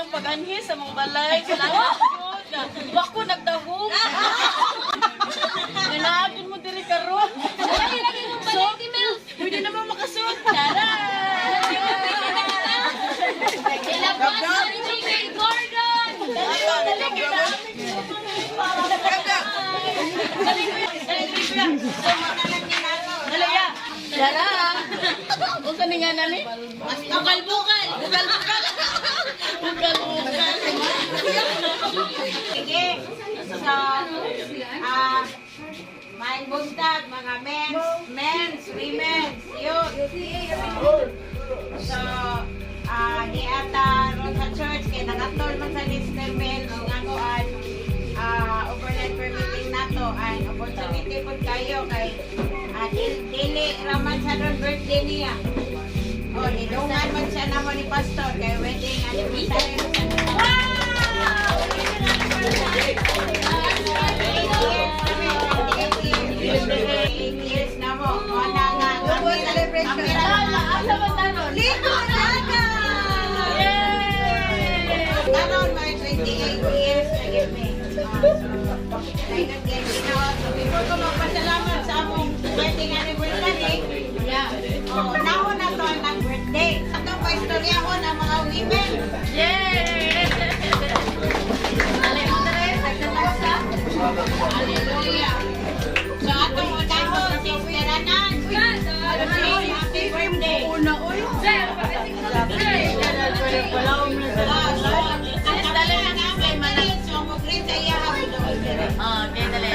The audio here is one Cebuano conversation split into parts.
imong pag-anhi sa mong balay. Salamat jud. Wa ko nagdahom. Nga mo diri karon. So, pwede naman makasuot. Tara! Ilabas ni Jimmy Gordon! Dali, dali, dali, dali. Dali ya. Dara. Unsa ni nga nani? Bukal-bukal! Bukal-bukal. Bukal-bukal. Sige. So, maayong buntag, mga mens, mens, women's, youth. So, niata ron sa church, kay nangatol man sa Sister Mel, o nga kuan, overnight permitting nato, and opportunity pud kayo kay dili raman sa ron birthday niya. O, nidungan man siya namo ni Pastor, kay wedding anniversary man siya. Wow! 8 years kami, 28 years. 8 years na mo. O na nga. Celebration. Asa man tanon? Ligo na ka! Yay! Karon may 28 years na gyud mi. So, So before ko magpasalamat sa among wedding anniversary, Yeah. oh, nahon na to ang nag-birthday. Atong paistoryahon ang mga women. Yay! Dali mo dali, nagtatagsa. Hallelujah. So atong unahon si Sister Anan. Happy birthday. Una, uy. Ah, so, ang dali na namin malit. So, mo-greet sa iya ha. Ah, okay, dali.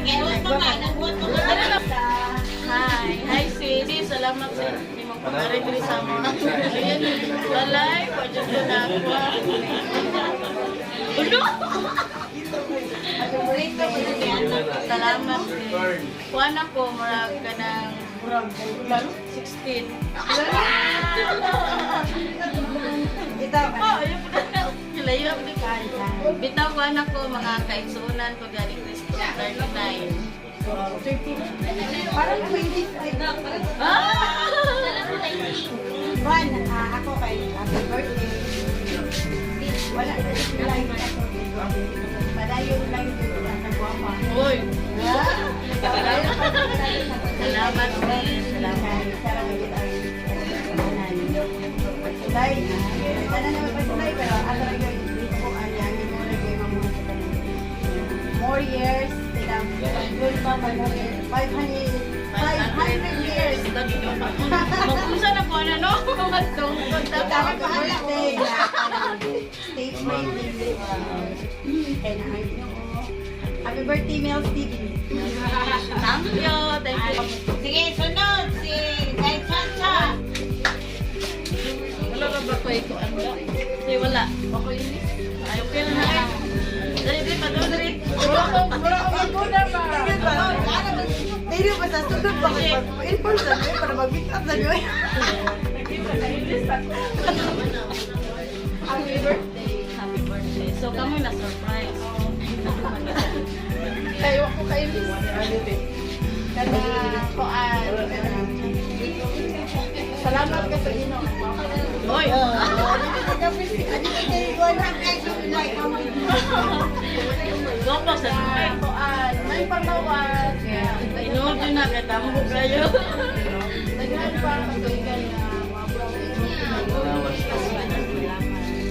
Kaya huwag pa ba? Nagbuhat pa ba? Hi. Hi, sis. Sis, salamat sa imong pag-ari diri sa amo. Ayan, balay, pwede ko na ako. Ulo! Salamat, sis. Kuan ako, murag ka ng 16. Ito. Oh, ayun po na. Layo ako di kaya. Bitaw ko anak ko, mga kaigsuunan ko gani Kristo, 39. Parang 25. Ah! Juan, ako kay happy birthday. Wala, wala yung ako. Padayon lang yun sa guwapa. Uy! Salamat, sis. Salamat. Pagsulay, tanan naman pagsulay, pero ako lang yun, dito ko ang mo lang yung mga sa tanan. More years, sila, good pa, 500, 500, 500 years. Mag-usa na po na, no? Matungkod na po. Happy birthday. Stage rating. Kaya na ang Ginoo. Happy birthday, Mel's TV. Thank you. Thank you. Sige, sunod si Kay Chacha. Wala ba ba ko iko ano? Sige, wala. Okay. Ay, okay na na. Dali, dali, padaw, dali. Dili ba sa sunod ba kayo? Inform sa niyo para mag-meet up sa niyo. Happy birthday. Happy birthday. So, kami na surprise. Kayo ako kay Miss. Kana kuan. Salamat ka sa Ginoo. Oy! Gopo sa Sa kuan, may pamawas. Inuod yun na, kaya tamo ko kayo. Daghan pa katuigan na mga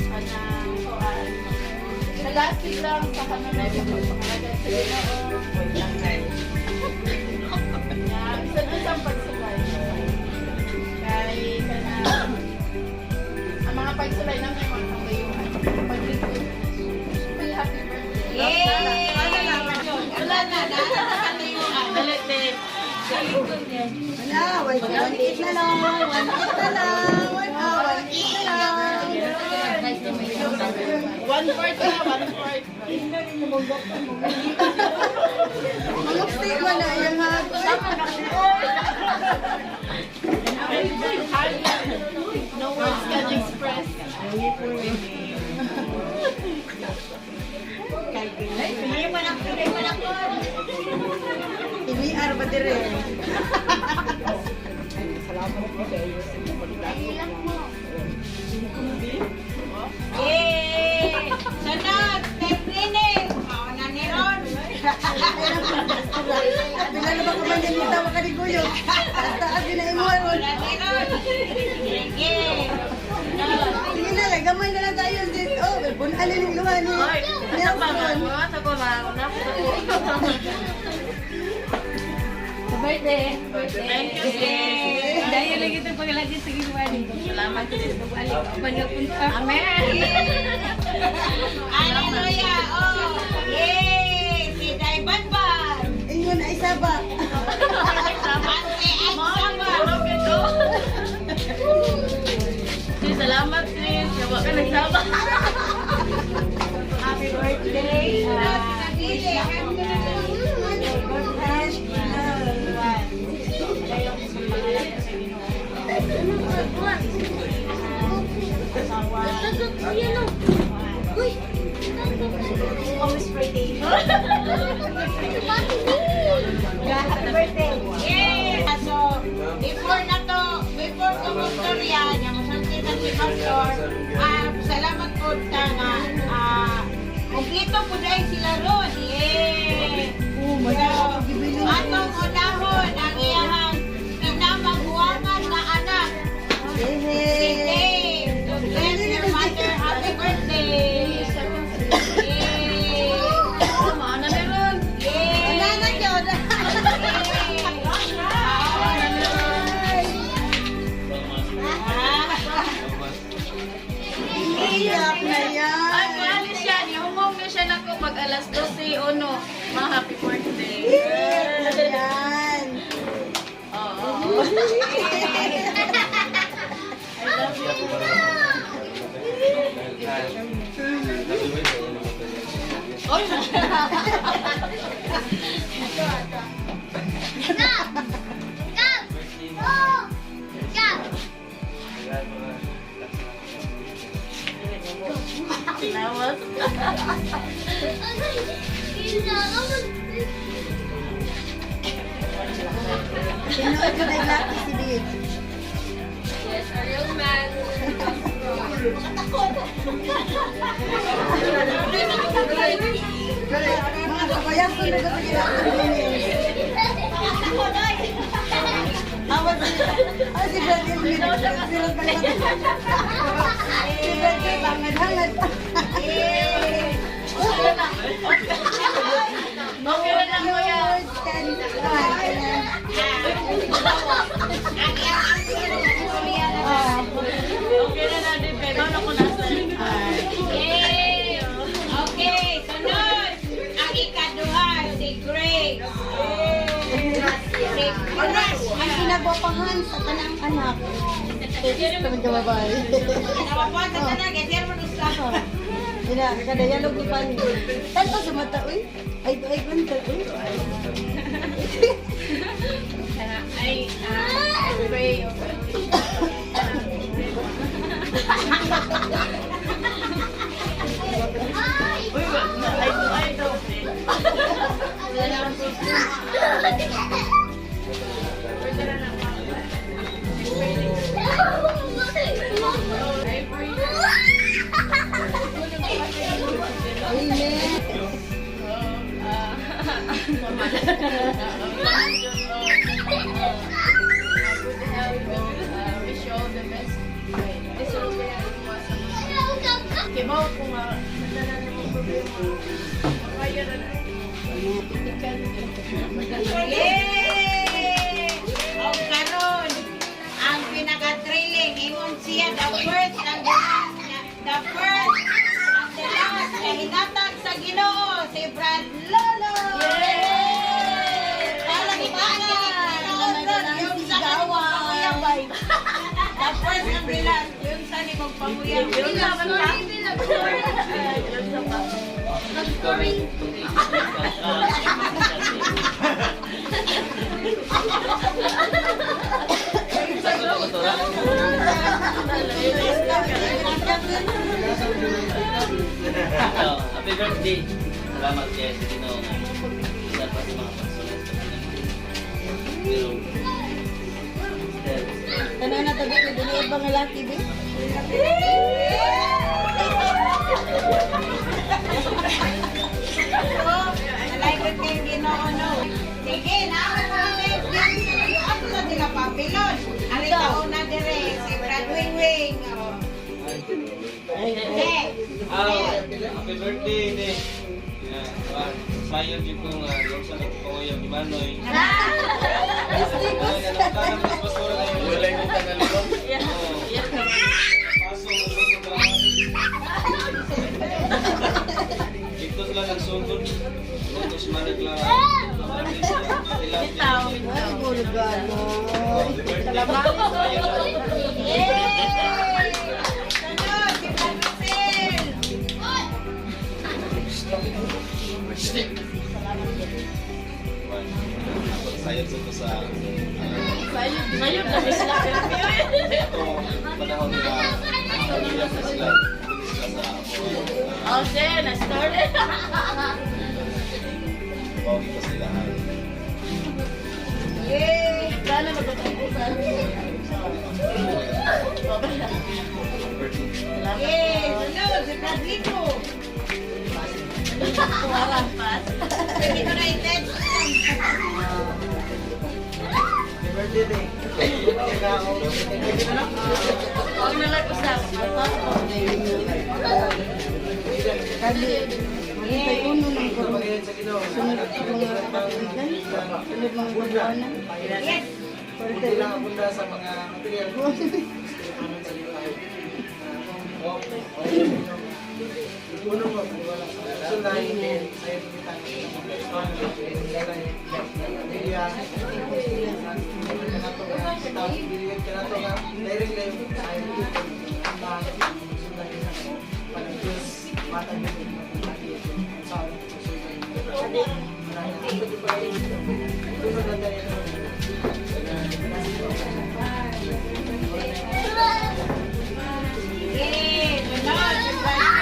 Kanang kuan. Sa last week lang sa kanang pagpapakalagan sa Ginoo. Yeah, bisan unsang pagsulay. Kay kanang ang mga pagsulay namin mga katuyuan. Paglingkod. Happy birthday. Yay! Wala na, na sa tuyuan. Dali, te. Wala, 1 8 na lang, 1 8 na lang, 1 8 na lang. One fourth na, one fourth. Malupti man na yung hag. No words can express. Hindi mo na, hindi mo na. TVR ba dire? Yay! Sunod, Teplinin. Mao na ni Ron. Pila na ba ka man yung tawa ka ni Kuyo? Taas na imo Mao ron. na ni Ron. Sige. Sunod. Sige na lang, gamay na lang tayo sis. Oh, bunalin yung luha ni Oy, asa pa Nelson. mga sa ko mga una ko. Birthday. Thank you, sis. Dahil lagi ito paglagi sa ginawa. Salamat, sis. Punta. Amen. Hallelujah. Oh. Yay! Si Day Banban. Ingon ay saba. Ate ay saba. Sis, salamat, sis. Yawa ka nagsama. Happy birthday. Wish na ko nga your good health. Always birthday. Happy birthday. Yeah! So, before na to, before ko magtorya, niya mosulti na si Pastor, salamat po ta nga, kompleto po dahil sila ron. Yeah! So, atong unahon ang iyahang pinamaguangan na anak, si Hey. Dave. To bless your mother, happy birthday! Yay! Maana meron. Yay! Wala na yun. Iyak na Ay, yan. kuhali siya. Nihumong na siya nako pag alas 12:01. Mga happy birthday. Iyak na yan. Oo. I love you. Oh, Lawas. Tinuod ko na lucky si Bib. Yes, a real man. Mga kabayason na sa ginagawa. Awa si ah, si Brad Elmi, nagsirat pa naman. Si Brad Pitt, hangad-hangad. Okay na lang, kuya. Words can ah, Okay na na, di pero ano ko nasa. Yay! Okay, sunod. Ang ikaduha, si Grace. Si Grace. Ang kinagwapahan sa tanang anak. Kami kababay. Nawapuan sa tanan, kaya siya mo nusa. Ina, kadayalog ko pa niyo. Tanto sa mata, uy. Ay, ay, kwento, uy. Ay, pray over. Uy, ay, ay, daw. Amen. Good health. Wish you all the best. Deserve ko yan gumawa sa mga. Kibaw ko nga, nadala na mong problema. Makaya na na. Yay! O karon, ang pinaka-thrilling, ingon siya, the first and the last, the first and the last na hinatag sa Ginoo, si Brad Lolo! Yay! Palakpakan! Yung sa pamuyabay. The first and the last, yung sa nimong pamuyabay. Yung laban ka? Ay, yung sa pa. Oh, happy birthday. Salamat kay sa Ginoo nga. Isa pa sa mga pagsulat sa Panginoon. Pero, still, Dili ba nga laki, be? Alay ko kay Ginoo no. Sige, naa pa kami. Ato na sila papilon. Ari taon na dire si Brad Wing Wing. Oh. Okay. Ah, happy birthday, de. Yeah, sayo jud ko nga yung sa nagpanguyab ni Manoy. Wala yung tagalog. Yeah. Yeah. Paso mo. Dito sila nagsugod. Lutos manig lang. Bitaw, Ay, bitaw. gulgano. Yay! Sunod, si Brad Russell. Sayod sa to sa Sayod, sayod na sila. ito panahon nila. Iyak na sila. Sila sa Oh, sir, na-start. Bawi pa sila. Yay! Sana magpapag-usan. Yay! Sunod, si Brad Lito. Pass. Pwede ko na i-text. Huwag na lang usap. Kali, malintay uno ng kurong. Sunod mga kaibigan. Sunod mga gulgana. Yes! Malintay uno. Sa mga material. Uno mo, wala. Sulay, sayo kita. Yay! Sunod, si Brad.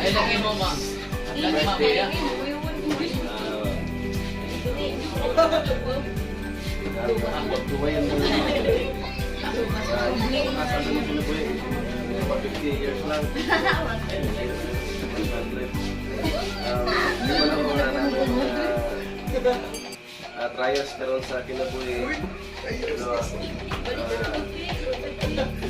Ay, lagi mo, ma. Lagi mamaya. Tuwayan mo. Asa na mo kinabuhi? Mga 50 years lang. 100. Di ba lang mga trials karon sa kinabuhi. Pero,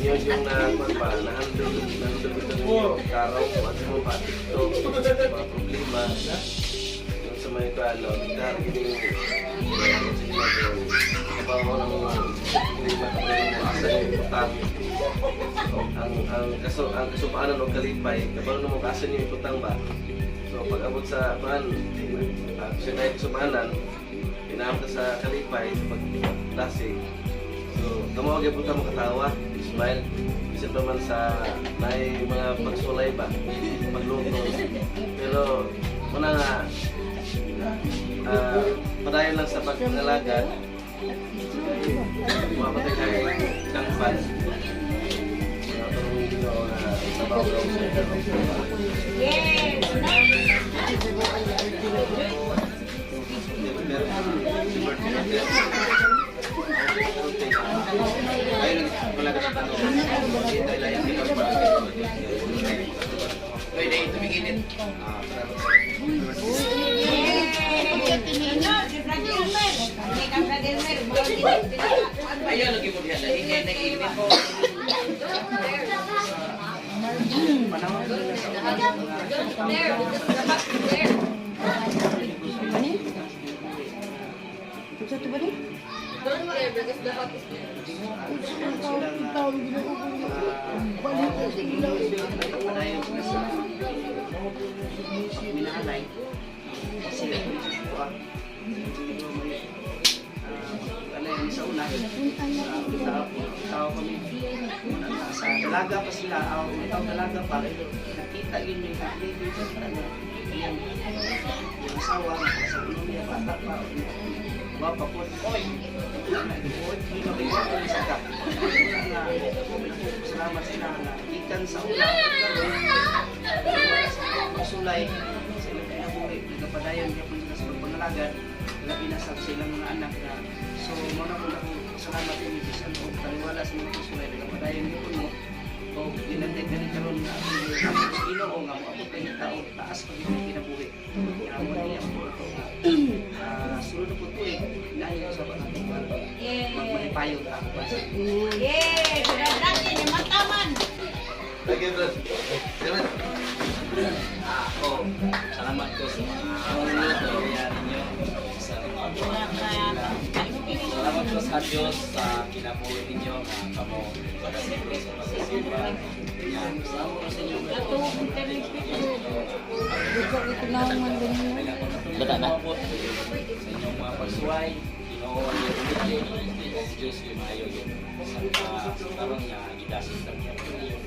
yun yung na, kwan ba, na-handle ito ninyo, karaw, at mo pa, TikTok, mga problema, yung sa may kano, dahil gini, kabaw ng mga problema, kabaw mo, asa yung utang. Ang kasupaanan o kalipay, kabaw mo asa yung utang ba? So pag abot sa kuan, siya na yung kasupaanan, inaabot sa kalipay sa paglasing. So, kamo gyud punta mo katawa, smile. Bisan pa man sa naay mga pagsulay ba, pagluto. Pero muna nga padayon lang sa pagngalaga. Mapatay kay kangpan. Atong Ginoo nga sabaw daw sa Yay! Sunod. Yay! Sunod, si Brad Elmer. Hindi ka Brad Elmer. Ayaw, lagi mo diha. Lagi, nag-init ko. Ano? Sa ito ba ni? Don't care because the hot is there. Tawag Ginoo ko. Balik ko sa Ginoo. Minalay. Kasi, ano yun, sa una, tao, tao kami, sa dalaga pa sila, aw, tao dalaga pa, nakita yun yung baby, ano, yung asawa, sa ulo niya, bata pa, wapa po, oy, salamat sila na ikan sa una, sulay sa ilang kinabuhi, nagpadayon niya po sila sa pagpangalagad. Labi na sa ilang mga anak na so mao na ko na salamat inyo bisan og taliwala sa mga pagsulay, nagapadayon gyud mo o ginantay kani karon nga atong Ginoo nga moabot kay tao taas pa gyud ang kinabuhi. Nga mo niya po ato nga sulod na po tuig lahi sa ba atong magmalipayon ta. Yay! Grabe, ni Mataman! Thank you, Brad. Salamat. Ako, salamat ko sa mga kaya ninyo. Sa Salamat ko sa Diyos sa kinabuhi ninyo nga kamo pagkasiguro sa pagkasimba. Yan, salamat ko sa inyo. Bata na. Sa inyong mga pagsuway, Ginoo ang iyong ulit, Diyos yung maayo yun. Sa sa karon nga gidasig lang niya po ninyo.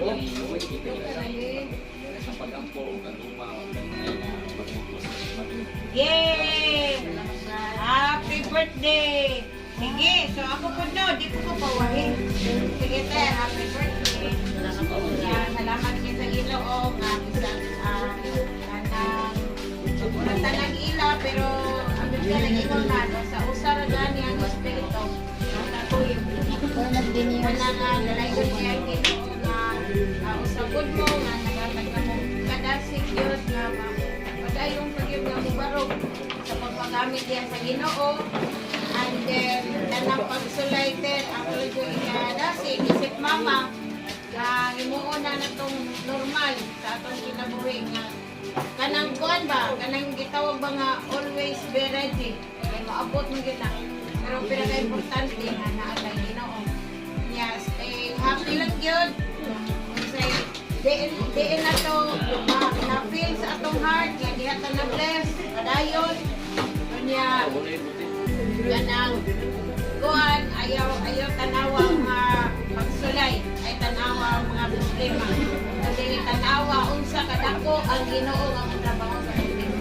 Ang inuwi kita sa pag-ampo ug ang luma ug kanunay na pagmugos sa pag Yay! Happy birthday! Sige, so ako po no, di ko ko pawahin. Sige, te, happy birthday. Yeah, salamat kay sa Ginoo nga bisan kanang wala tanang ila pero ang bigla ng ikaw na no, sa usa ra gani ang espiritu. Wala nga nalaygon niya ang Ginoo nga usabon mo nga nagatag na mo kadasig yun nga padayong pagyud nga mubarog sa pagpagamit diya sa Ginoo. And then kanang pagsulay ter ako jud ikadasig isip mama nga himuon na natong normal sa atong kinabuhi nga kanang kuan ba, kanang gitawag ba nga always be ready kay maabot man gyud na, pero pinaka-importante nga naa tay Ginoo. Yeah, stay happy lang gyud. Unsay diin diin na to na feel sa atong heart nga diha ta na bless padayon. Unya kanang kuan, ayaw ayaw tanawa ang mga pagsulay, ay tanawa ang mga problema, kundi tanawa unsa kadako ang Ginoo nga motrabaho sa problema.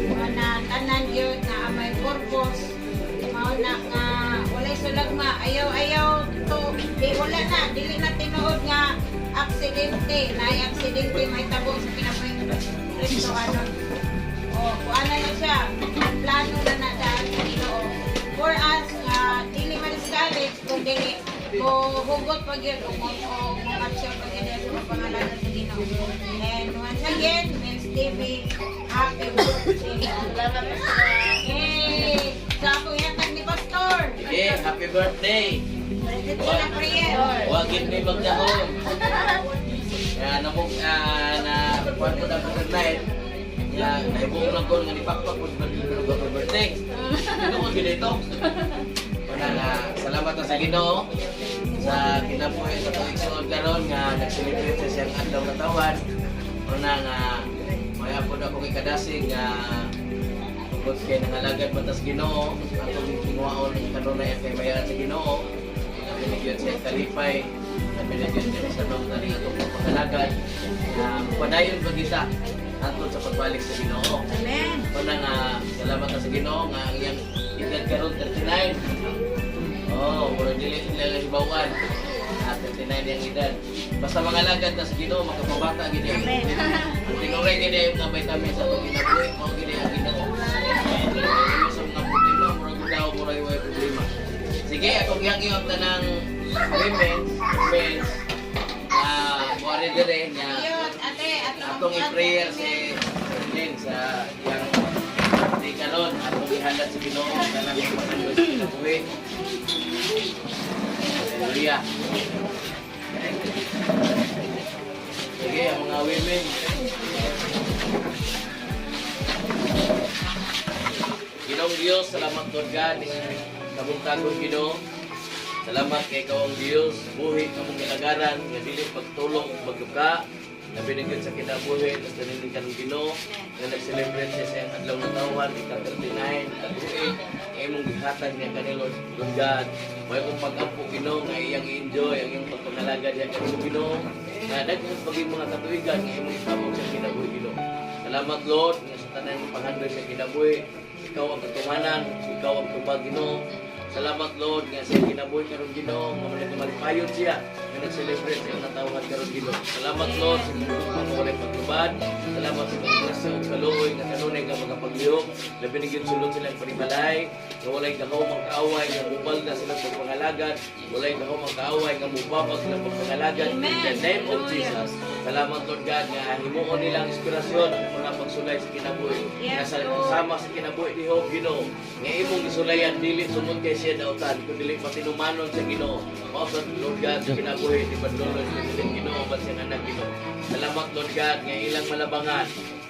Mao na tanan gyud na may purpose. Mao na nga walay sulagma, ayaw ayaw to di wala na dili na tinuod nga aksidente na ay aksidente may tabo sa kinabuhi Kristo anon o kuana na siya, plano na na daan sa Ginoo for us nga dili ma-discourage kung dili mo hugot pa gyud o mo o mo-action pa gyud sa pangalanan sa Ginoo. And once again, Miss TV, happy birthday. Salamat, Pastor. Yay! Sa akong ihatag ni Pastor. Sige, happy birthday. Sa prayer. Huwag gid mi magdahom. Ya namog na kuan ko na good night. Ya nahibong lang ko nga ni Pakpak pud happy birthday. Ano ko gid ito? Wala na, salamat na sa Ginoo sa kinabuhi sa tuig suod karon nga nag-celebrate sa siyang adlaw katawan. Una nga may apod ako kay kadasig nga tungkol kay nangalagad batas Ginoo atong kinguhaon ang kanunay at kaymayan sa Ginoo. Nabinigyan siya kalipay, nabinigyan siya sa nung nari atong pagpakalagad na padayon pag isa hangtod sa pagbalik sa Ginoo. Amen. Una nga salamat na sa Ginoo nga ang iyang edad karon 39. Oh, murag dili nila hibawan. 39 yung edad. Basta mga lagad na sa Ginoo makapabata gid. Amen. Ang tinuray gid ay mga vitamin sa atong kinabuhi, mao gid ang Ginoo. Dili sa mga problema, murag daw murag way problema. Sige, akong gihangyo ang tanang women, men, muari dire nga Ayun, ate, atong atong i-prayer si Lynn sa iyang di karon atong ihalad sa Ginoo kanang pagkandoy sa kinabuhi. Hallelujah. Sige, ang mga women. Ginoong Diyos, salamat Lord God. Kabuntagon Ginoo. Salamat kay ikaw ang Diyos, buhi ka mong ilagaran, nga dili pagtulong ug pagduka, na binigyan sa kinabuhi, at nanindigan ng Ginoo, nga nag-celebrate siya sa iyang adlaw na tawan, ika-39, katuig, nga imong gihatag niya kani Lord, Lord God. May kong pag-ampo Ginoo, nga iyang i-enjoy, ang iyong pagpangalaga niya kanimo Ginoo, nga daghan pag mga katuigan, nga imong itabok sa kinabuhi Ginoo. Salamat Lord, nga sa tanan mong panghandoy sa kinabuhi, ikaw ang katumanan, ikaw ang tubag Ginoo. Salamat Lord nga sa kinabuhi karon Ginoo, nga malipayon siya nga nag-celebrate sa iyang natawhan. katawhan karon, Ginoo. Salamat, Lord, sa imong gugma nga walay paglubad. Salamat sa imong grasya ug kaluoy nga kanunay nga magapaglihok. Labi na gyud sulod silang panimalay, nga walay gahom ang kaaway nga mubalda silang pagpangalagad, walay gahom ang kaaway nga mubabag silang pagpangalagad. In the name of Jesus. Salamat, Lord God, nga himuon nila ang inspirasyon ang mga pagsulay sa kinabuhi. Nga sa sama sa kinabuhi ni Hope, Ginoo. Nga imong gisulayan dili sumod kay siya dautan kun dili patinumanon sa Ginoo. Mao sa Lord God sa kinabuhi ni Badloloy sa Ginoo ban siyang anak, Ginoo. Salamat, Lord God, nga ilang malabangan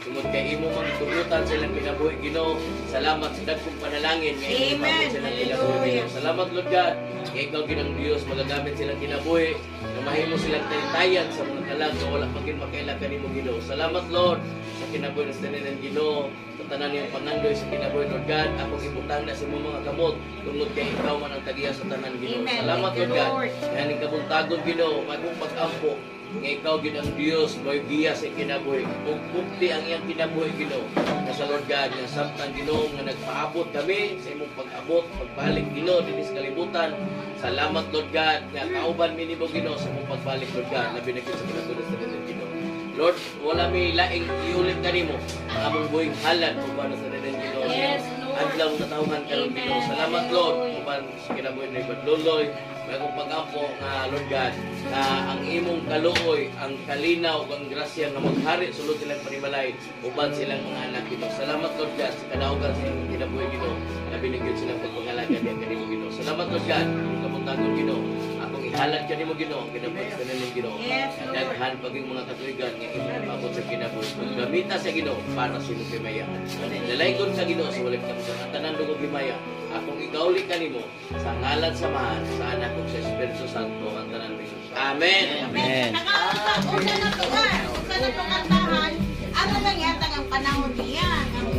tungod kay imo mga tugutan sa ilang kinabuhi, Ginoo. Salamat sa dagkong panalangin nga imong Amen. ipabot sa ilang kinabuhi, Ginoo. Salamat, Lord God, nga ikaw ginang Dios magagamit silang kinabuhi nga mahimo silang taytayan sa mga kalag nga wala pa gid makaila kanimo, Ginoo. Salamat, Lord, sa kinabuhi ng tanan, Ginoo. Sa tanan niyang pangandoy sa kinabuhi, Lord God, akong ibutang na sa imong mga kamot tungod kay ikaw man ang tagiya sa tanan, Ginoo. Amen. Salamat, Thank you, Lord God. Lord. Yan ang kabuntagon, Ginoo, akong pag-ampo nga ikaw gid ang Dios mo'y giya sa kinabuhi ug bukti ang iyang kinabuhi, Ginoo. Nga sa Lord God nga samtang, Ginoo, nga nagpaabot kami sa imong pag-abot pagbalik, Ginoo, dinhi sa kalibutan. Salamat, Lord God, nga kauban mi nimo, Ginoo, sa imong pagbalik, Lord God. Labi na gyud sa kinabuhi sa tanan, Ginoo. Lord, wala mi laing iulit kanimo ang among buhing halad uban sa tanan, Ginoo. Yes, Lord. Adlaw natawhan karon, Ginoo. Salamat, Lord, uban sa kinabuhi ni Badloloy. May akong pag-ampo nga Lord God nga ang imong kaluoy, ang kalinaw ug ang grasya nga maghari sulod silang panimalay uban silang mga anak, Ginoo. Salamat, Lord God, sa kadaugan sa imong kinabuhi, Ginoo. Labi na gyud silang pagpangalaga diha kanimo, Ginoo. Salamat, Lord God, kabuntagon, Ginoo. Akong ihalad kanimo, Ginoo, ang kinabuhi sa tanan, Ginoo. Yes, Lord. Daghan paging mga katuigan nga imong ipabot sa kinabuhi. Gamita sa Ginoo para sa imong himayaan. Dalaygon sa Ginoo sa walay katapusan ang tanan dugog himaya. Akong igauli kanimo sa ngalan sa Amahan, sa Anak ug sa Espiritu Santo ang tanan Ginoo. Amen. Amen. Nakaunsa na to ka? Unsa na to kantahan? Ano lang yata ang panahon niya? Ang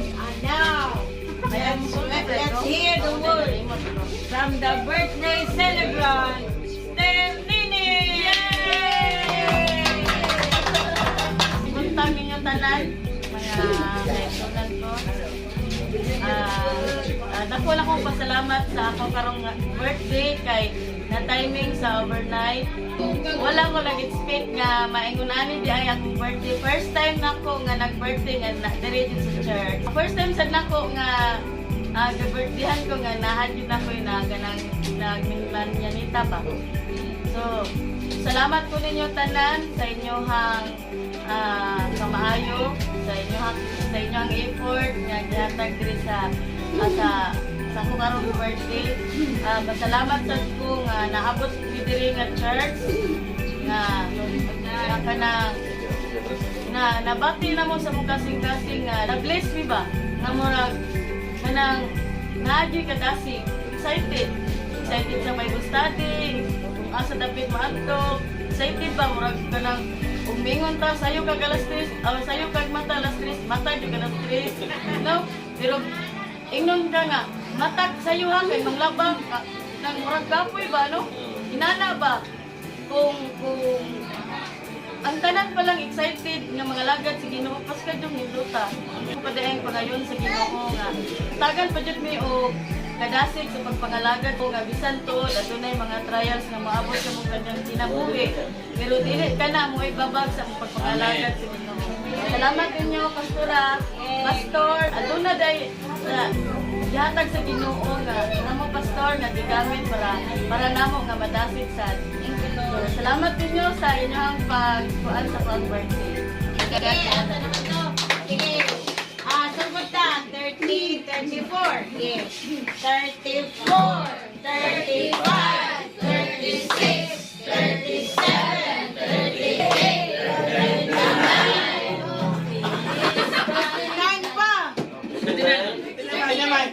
now. Let's hear the word from the birthday celebrant, Steph Nini! Yay! Buntag ninyo tanan, mga kaisunan ko. Dako lang akong pasalamat sa ako karong birthday kay na timing sa overnight. Wala ko lang expect nga maingon ani di ay akong birthday. First time nako nga nag-birthday nga na, diri jud sa church. First time sad nako nga birthdayhan ko nga nahan jud nako na kanang nagmanyanita ba. So, salamat ko ninyo tanan sa inyong kamaayo, sa inyong effort nga gihatag diri sa akong karong birthday. Pasalamat sad ko nga naabot mi diri nga church nga kanang na nabati na mo sa mong kasing-kasing nga na-bless mi ba nga murag kanang naadyoy kadasig, excited excited sa Bible study kung asa dapit maadto, excited ba murag kanang umingon ta sayo kag alas 3, sayo kag mata alas 3, mata jud alas 3, no? Pero ingnon ka nga matag sayo ha kay manglabang ka, nang murag kapoy ba, no? Inana ba kung ang tanan pa lang excited nga mga lagad sa Ginoo pas yung nindota. Padayon pa ngayon sa Ginoo nga tagal pa jud mi og kadasig sa pagpangalagad ko nga bisan tuod adunay mga trials nga moabot sa mong kanyang kinabuhi pero dili ka na mo ibabag sa mong pagpangalagad sa Ginoo. Salamat ninyo, pastora, pastor. Aduna day na gihatag sa Ginoo nga namo pastor nga gigamit para namo nga madasig sa. So, salamat ninyo sa inyong pagkuan sa pag birthday. Sige, asa naman to? Sige. Sugod ta. 30, 34. Sige. 34, 35, 36, 37, 38, 39. 39 pa. Naman.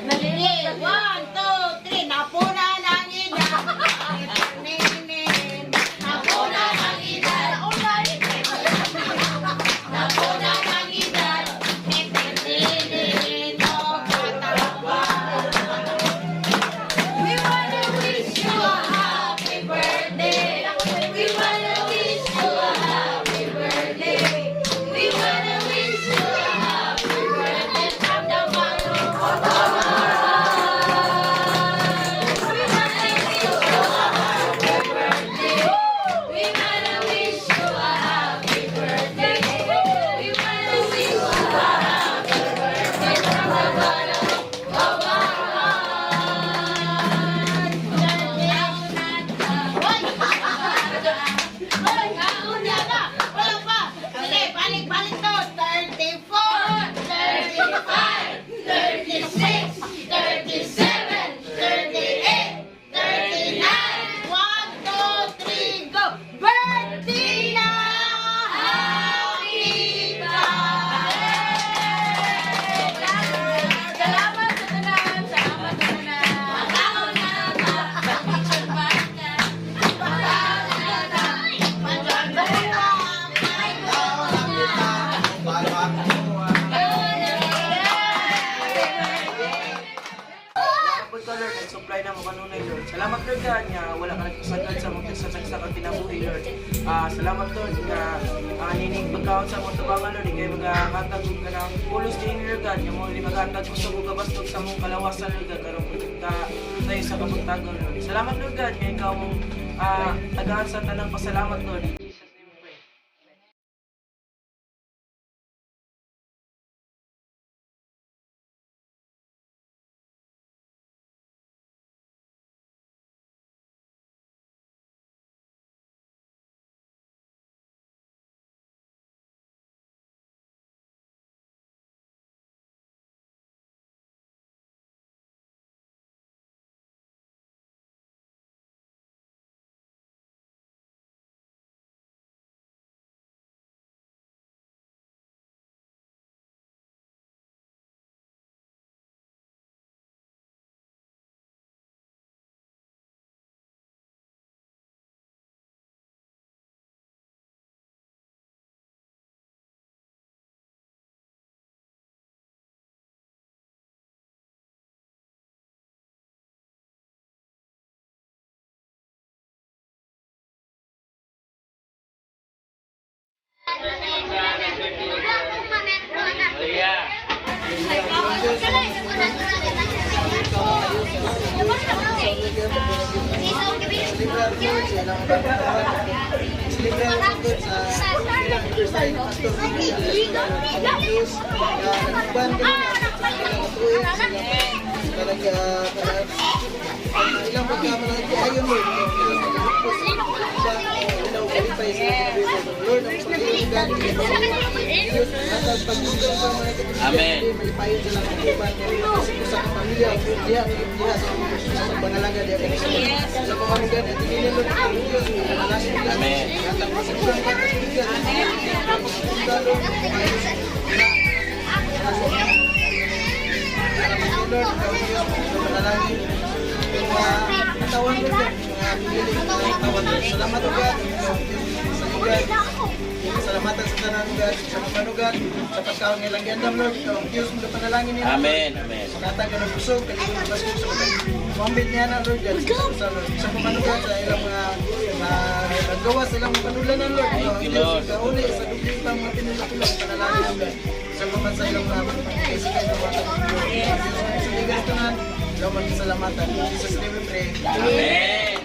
Sige, 1, 2, 3. Napuna ng edad. Ninin. Napuna ng edad. Napuna ng edad. Ninin. O katawa. kanunay, Lord. Salamat, Lord God, nga wala ka nagpasagad sa mong tagsa-tagsa kag kinabuhi, Lord. Salamat, Lord, nga nining pagkaon sa mong tabangan, Lord, ikay magahatag og kanang pulos din, Lord God, nga mo maghatag kusog ug kabastog sa mong kalawasan, Lord God, aron ta tayo sa kabuntagon, Lord. Salamat, Lord God, nga ikaw mong tagaan sa tanang pasalamat, Lord. In Jesus' name we pray. Maria. Amen. Amen. Salamat ugat. Salamatan sa tanan ugat, sa mapanugat, sa pagkaon nilang giandam Lord, ikaw ang Diyos mo panalangin nila. Amen. Amen. Makatag ka ng busog, kaligong baskog sa mga Mambit niya na Lord God, sa Lord. Sa pamanugat sa ilang mga naggawa sa ilang mga panulanan Lord. Ikaw ang Thank you, Diyos, Lord. ikaw uli sa dugli pang mga pinulupulong panalangin Lord. Sa paman sa ilang mga pagkaisikan ng mga sa ligas tanan, ikaw magsalamatan. In Jesus' name we pray. Amen.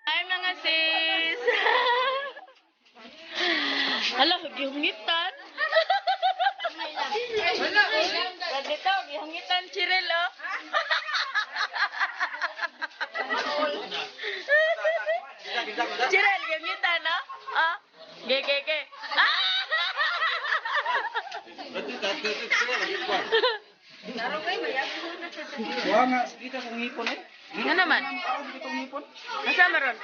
Hi mga sis! Hala, gihungitan. Dito, gihungitan Chirel, oh. Chirel, gihungitan, oh. Ah, ge, ge, ge. Ah! Wa nga, kita kong ngipon eh. Nga naman? Asa maron?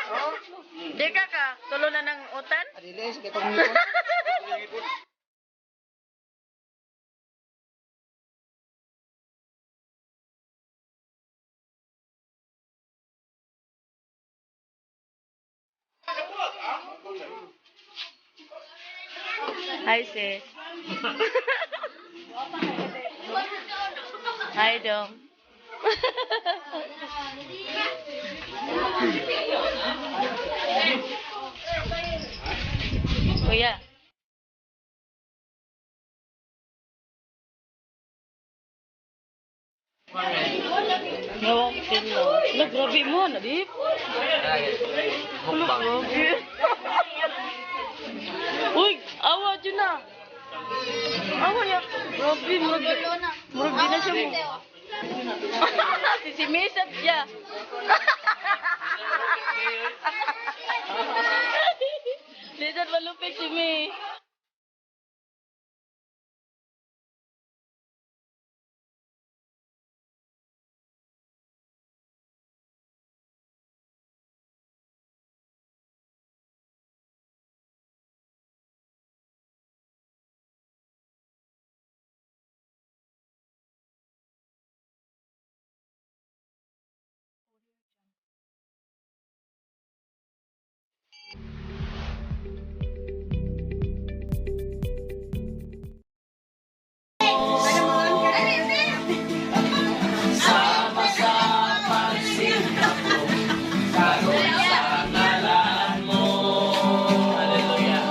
Di ka ka, tulo na ng utan? Adili, sige kong ngipon. Hi, sis. Hi, Dong. Kuya. No, no. La, grabe mo, Nadip. Wala, grabe. Uy, awa dyan na. Awa ya. Grabe, murag. Murag di na siya mo. Si Misat siya. Lizard malupit si Mi. Sama sa pagsinta ko, karon sa ngalan mo. Hallelujah.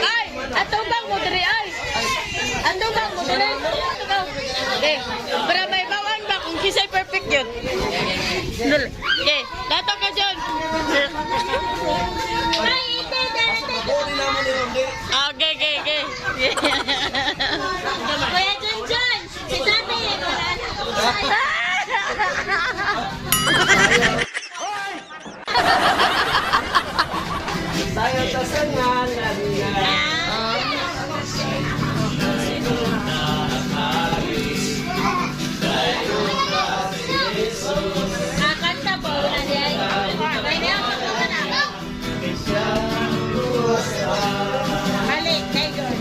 Ay, ato bang mo diri ay? Ato bang mo diri? Ato bang? Okay. Para may bawaan ba kung kisay perfect yun? Dali. Okay, dato ka dyan. Okay, okay, okay. Kuya Junjun, si tatay eh, wala na. Tayo ta sa ngalan niya. Kakanta po, wala niya. May na ako na. Balik, Tiger.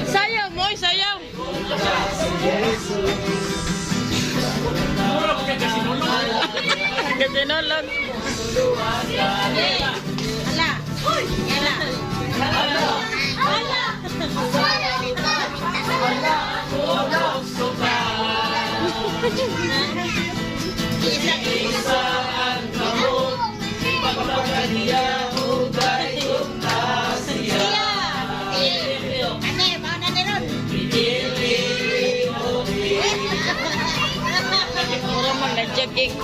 Sayaw mo, sayaw. Kasinolog. Hala. Hala. Wala. Wala. Isa ang kamot, pagpagkaniya, ugay siya. Ano, mao na ni Ron. Mura man na-jogging.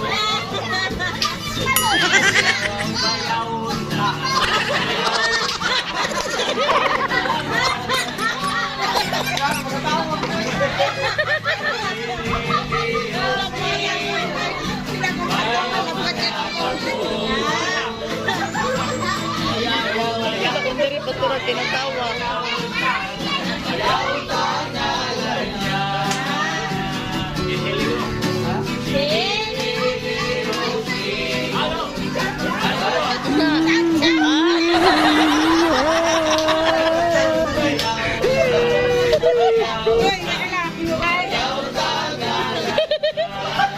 Kung diri pa ito tinatawa.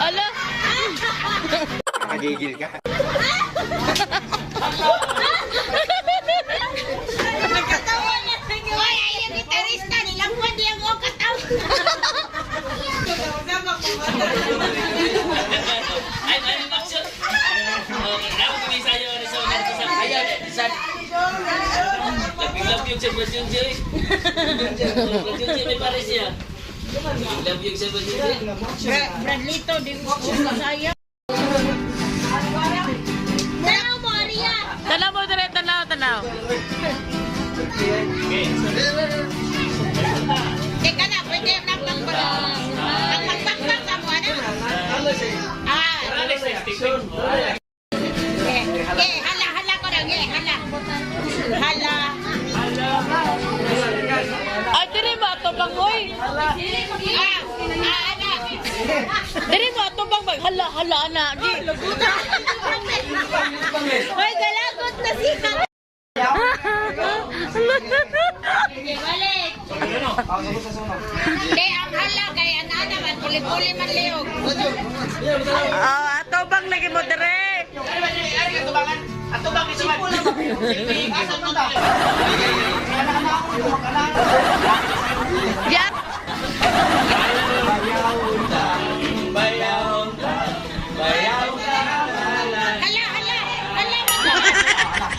Ala! Nagigil ka. Nagkatawa na. Uy, ay, yung gitarista, nilakuan niya ang katawa. Ay, ay, action. Ako kami sa'yo, sa una sa ayan, isa. Love yung sa Brazil Jerry. Brazil Jerry may pares siya. Love yung sa Brazil Jerry. Bradlito, di ko masaya. Tanaw mo, Aria. Tanaw mo dire, tanaw, tanaw. Teka na, pwede na pang ang magpakpak sa mo, ano? Ah, eh, eh, hala, hala ko lang, eh, hala. Hala. Ay, diri mo ato bang oy. Ah, ah, ana. Diri mo ato bang mag hala hala ana. Gi. Uy, galagot na siya. Sige, balik. Hindi, ang hala kay ana man, puli-puli man liog. Oh, ato bang lagi mo dire? Yeah. Bayaw ta, bayaw ta, hala. Hala, hala, hala man.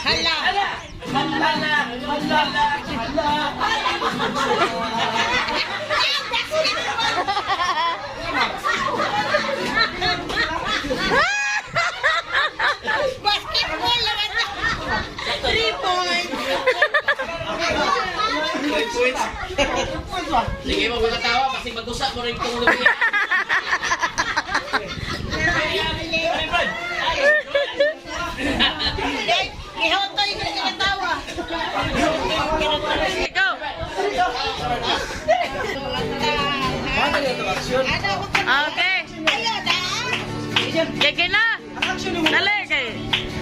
Hala. Hala, hala, hala. Basketball naman na. 3 points. Sige mo magkatawa kasi mag-usa mo rin itong lubi. Gihotoy na sila tawa. Go. Ano ko Okay. Ayo na. Kaya na. Dali kay.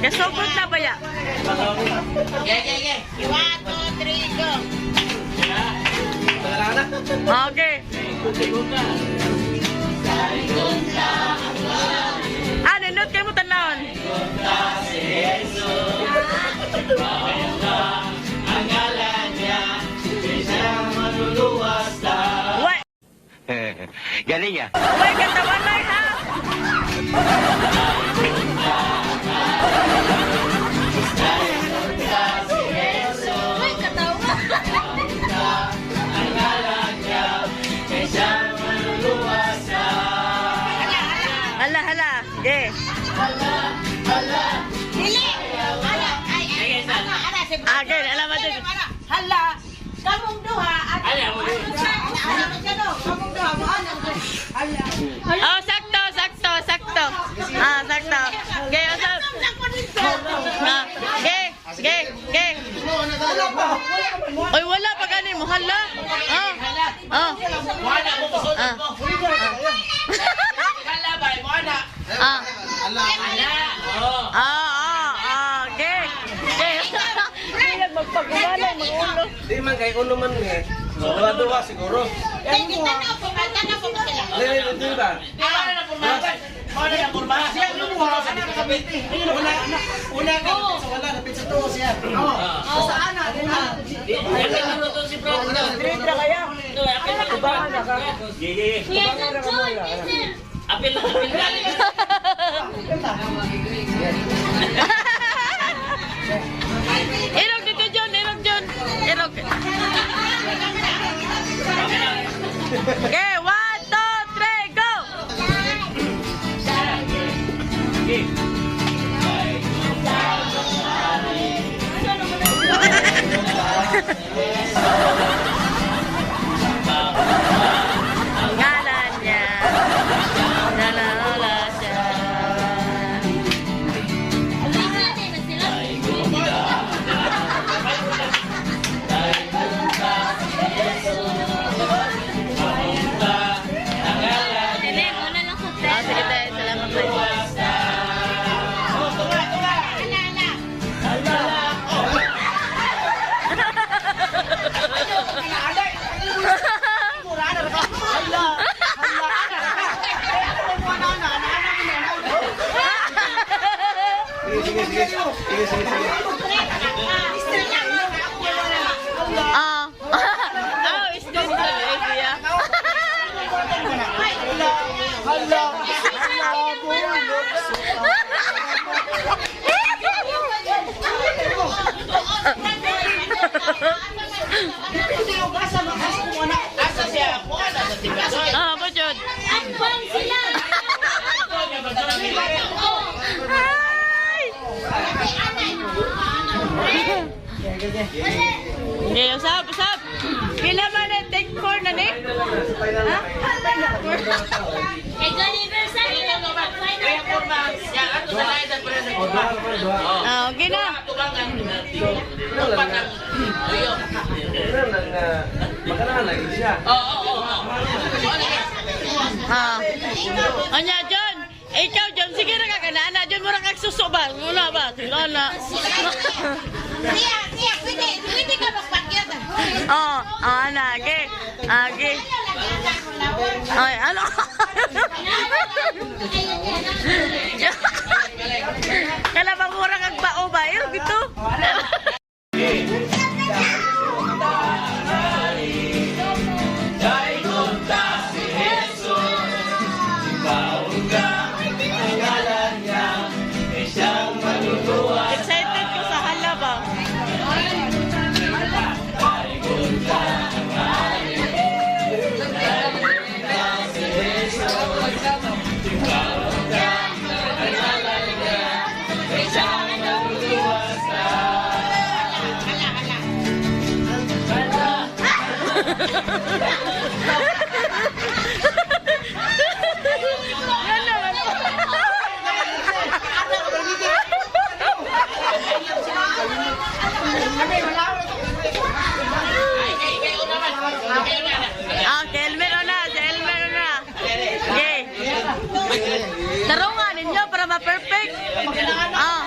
Kasugod na ba ya? 1, 2, 3, go. Okay. Ah, nindot kayo mo tanawon. Wai. Galing ah. Wai katawanay ha. Uy, katawa. Hala hala. Ge. Dili. Ana, ay, ay, ana, ana, si Okay, alam mo din. Ana, hala. Kamong duha. Ana, ana, ana, ana, kamong duha mo, ana. Hala. Oh, sakto, sakto, sakto. Ah, sakto. Ge, usap. Ah, ge, ge, ge. Oy, wala pa ganin mo. Hala. Ah. Ah. Wala mo kusunod Ah. mo. Hala ba? Wala. Ah. Hala. Oh. Ah, ah, ah, ge. Ge. Hindi magpagulala, magulo. Di man kay uno man eh. Dua-dua siguro. Kay kita na po, tanaw po sila. Dili, dili ba? Di wala na porma. Wala na porma. Siya ano mo ha? Sana nakabiti. Una una una ka sa wala napit sa tuo siya. Oo. Sa ana na. Di na to si Brad. Trade kaya. Apil na Apil apil galing. Irog dito, John. Irog, John. Irog. Okay, 1, 2, 3, go! Ngalan niya. Nalala siya. Ah, sige tayo. Salamat tayo. Sige, sige, sige. Sige, sige, sige. Ah. Oh, is this the idea? Hala. Asa siya? Wala sa tigasoy. Ah, po, John. Advance sila. Hi! Okay, usap, usap. Pila man na take four na ni? Final na kayo. Anniversary na Kaya porma. Ya ato sa lain pa sa porma. Oh. Ah, okay na. Tubang ang tupak ang tuyo. Ano nang maganahan lagi siya. Oo, oo, oo. Wala ka. Ah. Anya, John. Ikaw, John, sige na ka kana. Ana, John, mura kag suso ba? Muna ba? Sige na. Siya, siya, pwede, pwede ka magpa Oh, oh, ana, okay. Okay. Ay, ano? Kala bang murang ang bao ba? Iro gito. Excited ko sa hala ba? Yan naman. Ah, si Elmer na, si Elmer na. Okay. Tarungan ninyo para ma-perfect. Ah.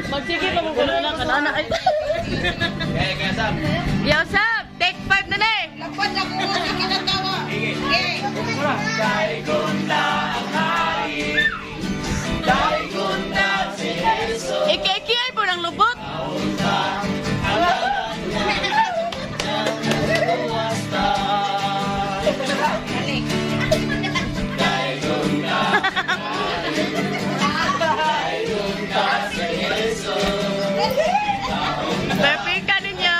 Magsige pa mo kuno na kanana. Ay. Kaya kaya Sam. Yo, Sab, take 5 na na eh. Lapad na ko ang kinatawa. Okay. Iki-iki ay po ng lubot. Perfect ka ninyo.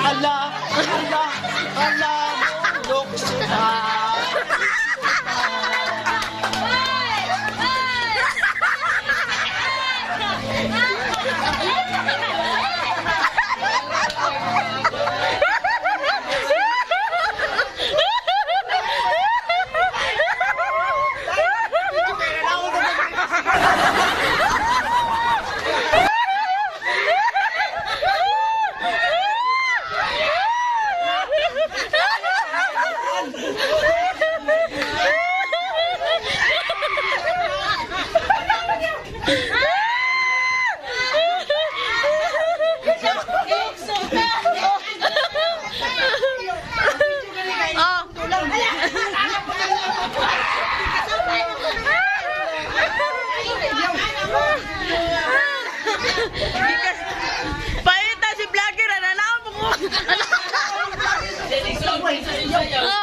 Ala, ala, ala, looks. Oh. Paita si vlogger, ano mo ko? Oh.